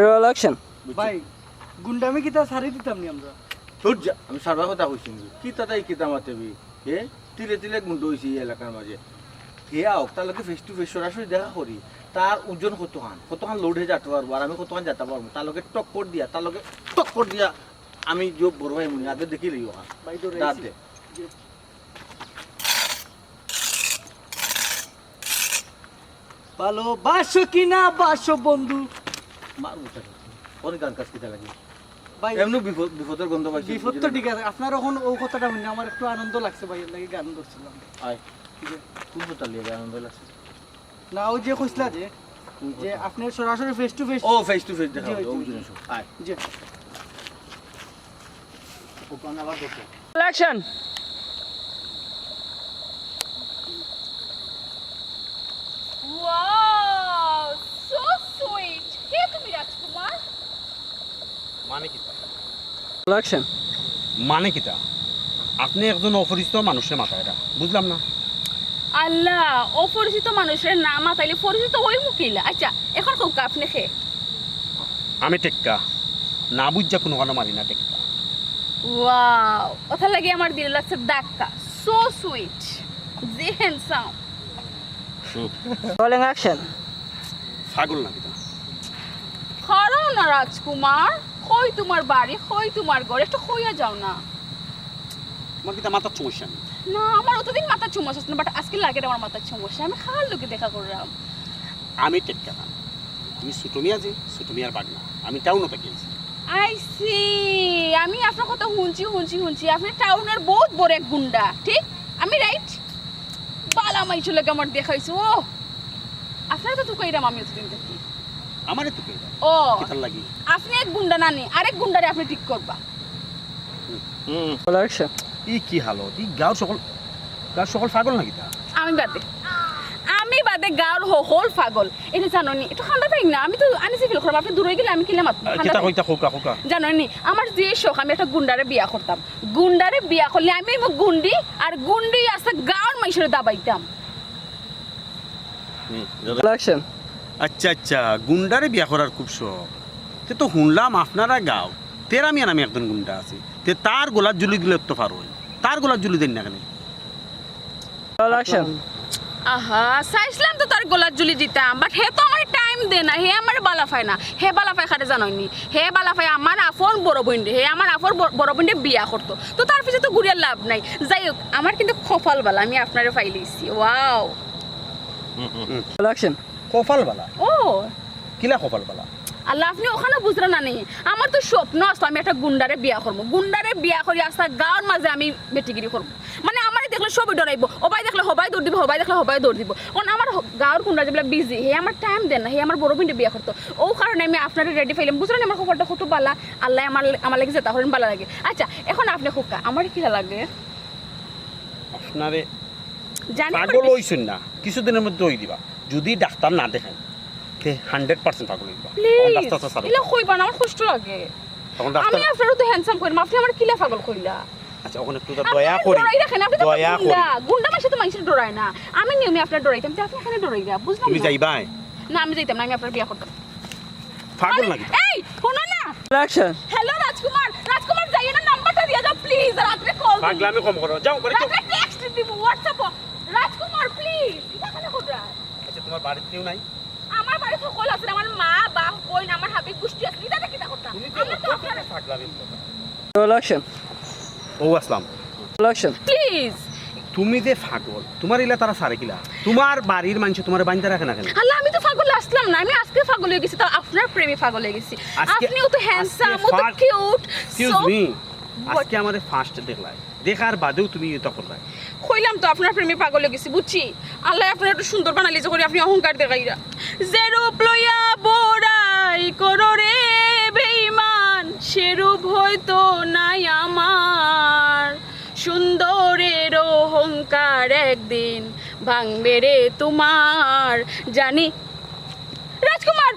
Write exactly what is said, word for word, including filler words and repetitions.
Roll action. ভাই, গুন্ডামি কিতা ছাড়ি দিতাম নি আমরা? ধুর যা, আমি সারবার কথা কইছি নি। কিতা তাই কিতা মাতেবি? এ তিলে তিলে গুন্ডা অইছে এই এলাকার মাঝে। হে আউক, তার লগে face to face সরাসরি দেখা করি। তার ওজন কতখান, কতখান load হে যাইতে পারবো, আর আমি কতখান যাইতে পারবো। তার লগে টক্কর দিয়া, তার লগে টক্কর দিয়া আমি যে বড় ভাই মনে আগে দেখি লইও হ্যাঁ। ভাই, ডরাইছি। দাঁত দে। ভালোবাসো কি না বাসো বন্ধু। মার উঠে। কোন গান কাজ কিতা লাগে? ভাই, এমনি বিপদ, বিপদর গন্ধ পাইছি। বিপদ তো ঠিক আছে, আপনার এখন ও কথাটা শুনে আমার একটু আনন্দ লাগছে ভাই, এর লাগি গান ধরছিলাম। আয়। কোন কথা লিয়ে আনন্দ লাগছে? না, ওই যে কইছিলা যে, কোন যে কথা? আপনি সরাসরি face to face। O, face to face দেখা জি, হবে, জি, ওই জি। জিনিস। আয়। যে ওখানে আবার করতে। Action. Wow, so sweet. কে তুমি রাজকুমার? মানে কিতা? Action. মানে কিতা? আপনি একজন অপরিচিত মানুষরে মাতাইরা, বুঝলাম না। আল্লাহ, অপরিচিত মানুষরে না মাতাইলে পরিচিত অইমু কিলা? আচ্ছা, এখন কউক্কা আপনি কে? আমি টেক্কা, না বুঝা কুনুখানো মারি না টেক্কা। Wow, ওটার লাগি আমার দিল লাগছে ধাক্কা। So sweet, যে handsome. Rolling action. পাগল না কিতা? খাড়াও না রাজকুমার, কই তোমার বাড়ি, কই তোমার ঘর, একটু কইয়া যাও না। তোমার কিতা মাথার সমস্যা নেই? না, আমার অতদিন মাথার সমস্যা আছে না, but আজকে লাগে আমার মাথার সমস্যা। আমি কার লগে দেখা করলাম? আমি টেক্কা না, তুমি ছোট মিয়া যে, ছোট মিয়ার বাগনা, আমি টাউনো থাকি আইছি। I see, আমি আপনার কথা হুনছি, হুনছি, হুনছি। আপনি টাউনর বহুত বড় এক গুন্ডা, ঠিক? আমি right? বালা মাইনষর লগে আমার দেখা অইছে। ও, আপনারে তো তুকাইরাম আমি অতদিন থাকি। আমারে তুকাইরা? ও, কিতার লাগি? আপনি এক গুন্ডা নানি, আরেক গুন্ডারে আপনি ঠিক করবা। Roll action. ই কি হালত? ই গাঁওর সকল, গাঁওর সকল পাগল না কিতা? আমি বাদে, আমি বাদে গাঁওর হকল পাগল। এটা জানো নি, একটু ঠান্ডা থাইন না, আমি তো আনিছি ফিল করলাম, আপনি দূরে গেলে আমি কিলা মাত-, আহ, ঠান্ডা কিতা থাইন। কইতা কউক্কা, কউক্কা। জানো নি, আমার যে শখ, আমি একটা গুন্ডারে বিয়া করতাম। গুন্ডারে বিয়া করলে আমি অইমু গুন্ডি, আর গুন্ডি আছে গাঁওর মাইনষরে দাবাইতাম। Roll action. আচ্ছা আচ্ছা, গুন্ডারে বিয়া করার খুব শখ। তে তো হুনলাম আপনারা গাঁও, তেরা মিয়া নামে একজন গুন্ডা আছে, তে তার গলাত জুলি দিলে তো পারো, তার গলাত জুলি দেন না কেনে? Roll action. আহা, চাইছিলাম তো তার গলাত জুলি দিতাম, but হে তো আমার টাইম দে না, হে আমার বালা পায় না। হে বালা পায় কারে জানো নি? হে বালা পায় আমার আফন বড় বইনরে, হে আমার আফন বড় বইনরে বিয়া করতো। তো তার পিছে তো ঘুরিয়া লাভ নাই। যাই হোক, আমার কিন্তু কপাল বালা, আমি আপনারে পাইলিছি। Wow. Roll action. কপাল বালা? ও, কিলা কপাল বালা? আল্লাহ, আপনি ওখানে বুঝরা না নি? আমার তো স্বপ্ন আছে আমি একটা গুন্ডারে বিয়া করমু, গুন্ডারে বিয়া করি আস্তা গাঁওর মাঝে আমি বেটিগিরি করমু। মানে আমারে দেখলে সবে ডরাইবো, ওবায় দেখলে হবায় দৌড় দিবো, হবায় দেখলে হবায় দৌড় দিবো। কারণ আমার হ-, গাঁওর গুন্ডা যেগুলা বিজি, হে আমার টাইম দেন না, হে আমার বড় বইনরে বিয়া করতো। ও কারণে আমি আপনারে রেডি পাইলাম, বুঝরা নি আমার কপালটা কত বালা, আল্লাহ আমার, আমার লাগি যেতা করেন বালা লাগে। আচ্ছা, এখন আপনি কউক্কা, আমার কিলা লাগে? আপনারে জানি পাগল অইছইন না, কিছুদিনের মধ্যে অই দিবা। যদি ডাক্তার না দেখাই, তে হান্ড্রেড পার্সেন্ট পাগল অই দিবা। প্লিজ, রাস্তা তো সারো। ইলা কইবা না, আমার কষ্ট লাগে। তখন আমি আপনারে তো হ্যান্ডসাম কইরাম, আপনি আমার কিলা পাগল কইলা? আচ্ছা, ওখানে একটু আপনি দয়া আমার করি, ডরাই রাখেন, আপনি তো দয়া করি। গুন্ডা, গুন্ডা মাইনষে তো মাইনষরে ডরায় না। আমি নিয়মে আপনারে ডরাইতাম, যে আপনি এখানে ডরাইরা, বুঝলাম তুমি না। যাইবায়? না, আমি যাইতাম না, আমি আপনারে বিয়া করতাম। পাগল নাকি? এই, হুনো না। Action. হ্যালো রাজকুমার, রাজকুমার যাইও না, নাম্বারটা দিয়া যাও প্লিজ, রাত্রে কল দিও। পাগলামি কম করো, যাও করে যাও। রাত্রে টেক্সট দিব WhatsApp-ও। রাজকুমার প্লিজ, এটা কেন কররা? আচ্ছা, তোমার বাড়ির কেউ নাই? আমার বাড়িত হকল আছে, আমার মা, বাপ, বইন, আমার হাবি, গুষ্টি আছে, ইতাতে কিতা করতাম? তুমি আমার তো আপনার পাগলামি করো। Roll action. ও আসলাম, Roll action. প্লিজ। তুমি যে পাগল, তোমার ইলা তারা সারে কিলা? তোমার বাড়ির মাইনষে তোমারে বাইন্দা রাখে না কেনে? আল্লাহ, আমি তো পাগল আসলাম না, আমি আজকে পাগল অই গেছি, তো আপনার প্রেমে পাগল অই গেছি। আজকে, আপনি অত হ্যান্ডসাম, আজকে অত ফার-, কিউট। Excuse me, আজকে আমারে ফার্স্ট দেখলাই, দেখার বাদেও তুমি এটা করলাই। কইলাম তো আপনার প্রেমে পাগল অই গেছি, বুঝছি। আল্লাহ আপনারে একটু সুন্দর বানাইলে যে করি আপনি অহংকার দেখাইরা। যে রূপ লইয়া বড়াই করো রে বেঈমান, সে রূপ হয়তো নাই আমার। সুন্দরের অহংকার একদিন ভাঙবে রে তোমার। জানি রাজকুমার,